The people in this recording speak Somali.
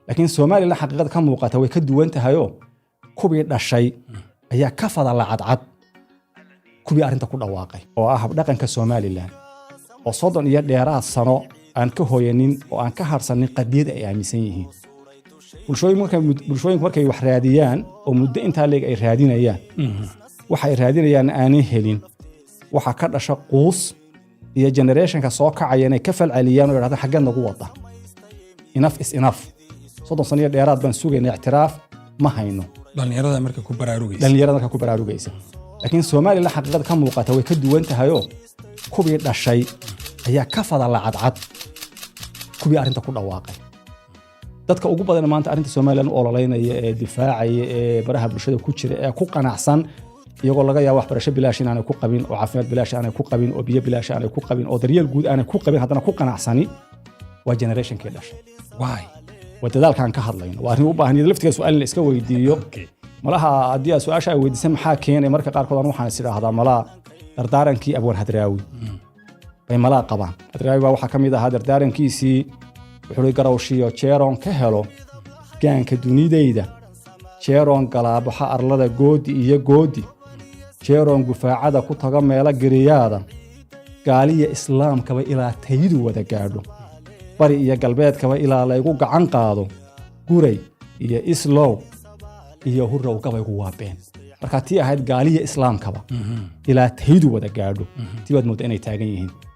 Laakiin Somaliland xaqiiqada ka muuqata way ka duwan tahayoo kuwii dhashay ayaa ka fadala cadcad kuwii arrinta ku dhawaaqay, oo ah habdhaqanka Somaliland oo 30 iyo dheeraad sano aan ka hoyanin oo aan ka harsanin qadiyada ay aaminsan yihiin. Bulshooyinku markay wax raadiyaan oo muddo intaa leeg ay raadinayaan, waxa ay raadinayaan aanay helin, waxa ka dhasha quus iyo generationka soo kacaya inay ka falceliyaan oo yidhahdaan, "Xaggeed nagu wada? Enough is enough. 30 sano iyo dheeraad baan sugayna, ictiraaf ma hayno." Dhallinyarada marka ku baraarugaysa. Dhallinyarada marka ku baraarugaysa. Laakiin Somaliland xaqiiqada ka muuqata way ka duwan tahayoo kuwii dhashay ayaa ka fadala cadcad kuwii arrinta ku dhawaaqay. Dadka ugu badan maanta arrinta Somaliland u ololeynaya ee difaacaya ee baraha bulshada ku jira ee ku qanacsan, iyagoo laga yaabo waxbarasho bilaash inaanay ku qabin, oo caafimaad bilaash aanay ku qabin, oo biyo bilaash aanay ku qabin, oo daryeel guud aanay ku qabin, haddana ku qanacsani waa generationkii dhashay. Why? Waa dadaalkaan ka hadlayno. Waa arrin u baahan iyada laftigeeda su'aal in la iska weydiiyo. Malaha haddii aad su-aasha ay weydiisan maxaa keenay, marka qaarkood aan waxaan is idhaahdaa malaa dardaarankii Abwaan Hadraawi bay malaa qabaan. Hadraawi baa waxaa ka mid ahaa dardaarankiisii, wuxuu uhi, "Garawshiyo jeeroon ka helo gaanka dunidayda, jeeroon galaabaxa arlada goodi iyo goodi, jeeroon gufaacada ku tago meelo giriyaada, gaaliya islaamkaba ilaa taydu wada gaadho, bari iyo galbeedkaba ilaa laygu gacan qaado, guray iyo islow iyo hurrow gabaygu waa been." Marka tii ahayd gaaliya islaamkaba ilaa taydu wada gaadho, tii baad moodda inay taagan yihiin.